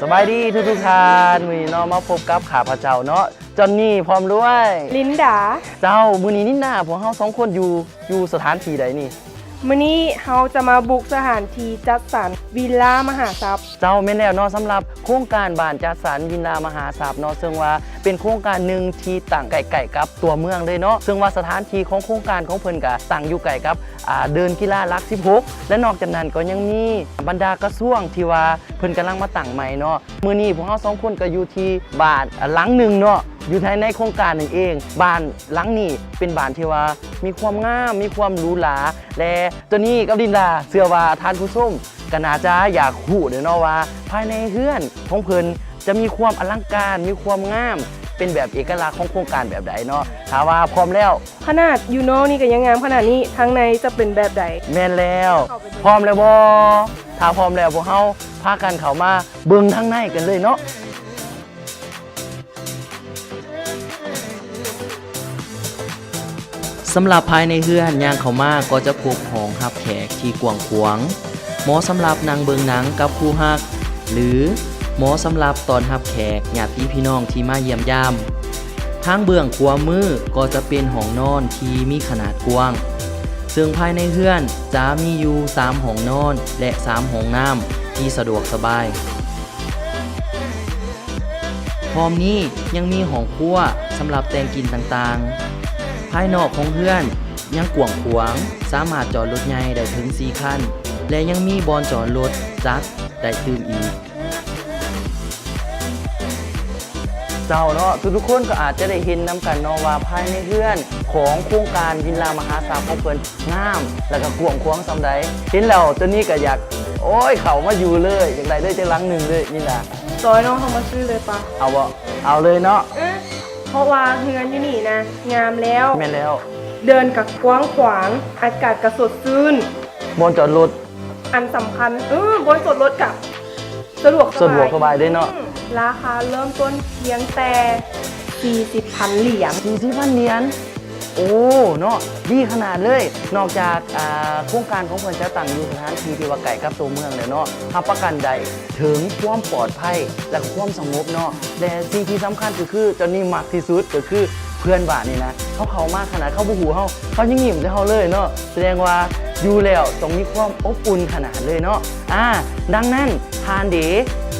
ສະບາຍດີທຸກໆທ່ານ ມື້ນີ້ເນາະ ມາພົບກັບຂ້າພະເຈົ້າເນາະ ຈອນນີ ພ້ອມດ້ວຍ ລິນດາ. ເຈົ້າ ມື້ນີ້ນິນນາ ພວກເຮົາສອງຄົນຢູ່ ຢູ່ສະຖານທີ່ໃດນີ້? ມື້ນີ້ເຮົາຈະມາບຸກສະຖານທີ່ຈັດສັນວິນລາມະຫາຊັບ. ເຈົ້າ ແມ່ນແລ້ວເນາະ ສຳລັບໂຄງການບ້ານຈັດສັນວິນລາມະຫາຊັບເນາະ ເຊິ່ງວ່າເປັນໂຄງການໜຶ່ງທີ່ຕັ້ງໃກ້ໆກັບຕົວເມືອງເລີຍເນາະ ເຊິ່ງວ່າສະຖານທີ່ຂອງໂຄງການຂອງເພິ່ນກະຕັ້ງຢູ່ໃກ້ກັບ ອ່າ ເດີ່ນກິລາຫຼັກສິບຫົກ ແລະ ນອກຈາກນັ້ນກໍຍັງມີບັນດາກະຊວງທີ່ວ່າເພິ່ນກຳລັງມາຕັ້ງໃໝ່ເນາະ. ມື້ນີ້ພວກເຮົາສອງຄົນກໍຢູ່ທີ່ບ້ານຫຼັງໜຶ່ງເນາະ ຢູ່ພາຍໃນໂຄງການນັ້ນເອງ. ບ້ານຫຼັງນີ້ເປັນບ້ານທີ່ວ່າມີຄວາມງາມ ມີຄວາມຫຼູຫຼາ ແລະ ໂຕນີ້ກັບລິນດາ ເຊື່ອວ່າທ່ານຜູ້ຊົມກໍໜ້າຈະຢາກຮູ້ແຫຼະເນາະວ່າ ພາຍໃນເຮືອນຂອງເພິ່ນຈະມີຄວາມອະລັງການ ມີຄວາມງາມ ເປັນແບບເອກະລັກຂອງໂຄງການແບບໃດເນາະ. ຖ້າວ່າພ້ອມແລ້ວ ຂະໜາດຢູ່ນອກນີ້ກໍຍັງງາມຂະໜາດນີ້ ທາງໃນຈະເປັນແບບໃດ? ແມ່ນແລ້ວ. ເຂົ້າໄປເບິ່ງ ພ້ອມແລ້ວບໍ່? ຖ້າພ້ອມແລ້ວ ພວກເຮົາພາກັນເຂົ້າມາເບິ່ງທາງໃນກັນເລີຍເນາະ. ສຳລັບພາຍໃນເຮືອນ ຍ່າງເຂົ້າມາກໍຈະພົບຫ້ອງຮັບແຂກທີ່ກວ້າງຂວາງ, ເໝາະສຳລັບນັ່ງເບິ່ງໜັງກັບຄູ່ຮັກ ຫຼື ເໝາະສຳລັບຕ້ອນຮັບແຂກ ຍາດຕິພີ່ນ້ອງທີ່ມາຢ້ຽມຢາມ. ທາງເບື້ອງຂວາມືກໍຈະເປັນຫ້ອງນອນທີ່ມີຂະໜາດກວ້າງ, ເຊິ່ງພາຍໃນເຮືອນຈະມີຢູ່ສາມຫ້ອງນອນ ແລະ ສາມຫ້ອງນ້ຳທີ່ສະດວກສະບາຍ. ພ້ອມນີ້ຍັງມີຫ້ອງຄົວສຳລັບແຕ່ງກິນຕ່າງໆ. ພາຍນອກຂອງເຮືອນຍັງກວ້າງຂວາງ, ສາມາດຈອດລົດໃຫຍ່ໄດ້ເຖິງສີ່ຄັນ ແລະ ຍັງມີບ່ອນຈອດລົດຈັດໄດ້ຕື່ມອີກ. ເຈົ້າເນາະ ທຸກໆຄົນກໍອາດຈະໄດ້ເຫັນນຳກັນເນາະວ່າ ພາຍໃນເຮືອນຂອງໂຄງການວິນລາມະຫາຊັບຂອງເພິ່ນ ງາມ ແລ້ວກໍກວ້າງຂວາງສ່ຳໃດ. ເຫັນແລ້ວໂຕນີ້ກໍຢາກ ໂອ້ຍ ເຂົ້າມາຢູ່ເລີຍ ຢາກໄດ້ເລີຍຈັກຫຼັງໜຶ່ງເລີຍນີ້ນະ. ຈອຍເນາະ ເຮົາມາຊື້ເລີຍປະ? ເອົາບໍ່? ເອົາເລີຍເນາະ. ເອີ ເພາະວ່າເຮືອນຢູ່ນີ້ນະ ງາມແລ້ວ. ແມ່ນແລ້ວ. ເດີ່ນກໍກວ້າງຂວາງ ອາກາດກໍສົດຊື່ນ. ບ່ອນຈອດລົດ ອັນສຳຄັນ ເອີ ບ່ອນຈອດລົດກໍ ສະດວກສະບາຍ ສະດວກສະບາຍເດ້ເນາະ. ອືມ ລາຄາເລີ່ມຕົ້ນພຽງແຕ່ສີ່ສິບພັນຫຼຽນ. ສີ່ສິບພັນຫຼຽນ ໂອ້ ເນາະ ດີຂະໜາດເລີຍ. ນອກຈາກ ອ່າ ໂຄງການຂອງເພິ່ນຈະຕັ້ງຢູ່ສະຖານທີ່ທີ່ວ່າໃກ້ກັບຕົວເມືອງແລ້ວເນາະ ຮັບປະກັນໄດ້ເຖິງຄວາມປອດໄພ ແລະ ຄວາມສະຫງົບເນາະ ແລະ ສິ່ງທີ່ສຳຄັນກໍຄື ເຈົ້ານີ້ມັກທີ່ສຸດກໍຄືເພື່ອນບ້ານນີ້ນະ ເຂົາເຂົ້າມາຂະໜາດເຂົາບໍ່ຮູ້ເຮົາ ເຂົາຍັງຍິ້ມໃສ່ເຮົາເລີຍເນາະ. ສະແດງວ່າຢູ່ແລ້ວຕ້ອງມີຄວາມອົບອຸ່ນຂະໜາດເລີຍເນາະ. ອາ ດັ່ງນັ້ນທ່ານເດ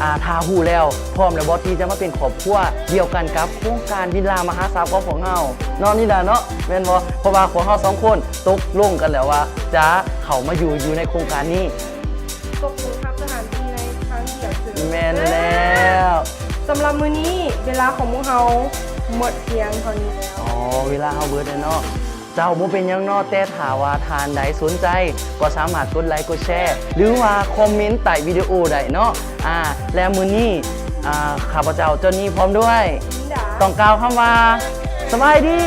ອາ ຖ້າຮູ້ແລ້ວ ພ້ອມແລ້ວບໍ່ທີ່ຈະມາເປັນຄອບຄົວດຽວກັນກັບໂຄງການວິນລາມະຫາຊັບຂອງພວກເຮົາເນາະ ນິດາເນາະ ແມ່ນບໍ່? ເພາະວ່າພວກເຮົາສອງຄົນຕົກລົງກັນແລ້ວວ່າຈະເຂົ້າມາຢູ່ ຢູ່ໃນໂຄງການນີ້. ຕົກລົງຮັບສະຖານທີ່ໃນທາງດຽວເຊີນ. ແມ່ນແລ້ວ. ສຳລັບມື້ນີ້ເວລາຂອງພວກເຮົາໝົດພຽງເທົ່ານີ້ແລ້ວ. ອໍ ເວລາເຮົາເບິດແລ້ວເນາະ. ເຈົ້າ ບໍ່ເປັນຫຍັງເນາະ ແຕ່ຖ້າວ່າທ່ານໃດສົນໃຈ ກໍສາມາດກົດໄລກົດແຊ ຫຼືວ່າຄອມເມັນໃຕ້ວິດີໂອໄດ້ເນາະ. ອາ ແລະ ມື້ນີ້ ອາ ຂ້າພະເຈົ້າ ຈອນນີ ພ້ອມດ້ວຍ ຕ້ອງກ່າວຄຳວ່າ ສະບາຍດີ.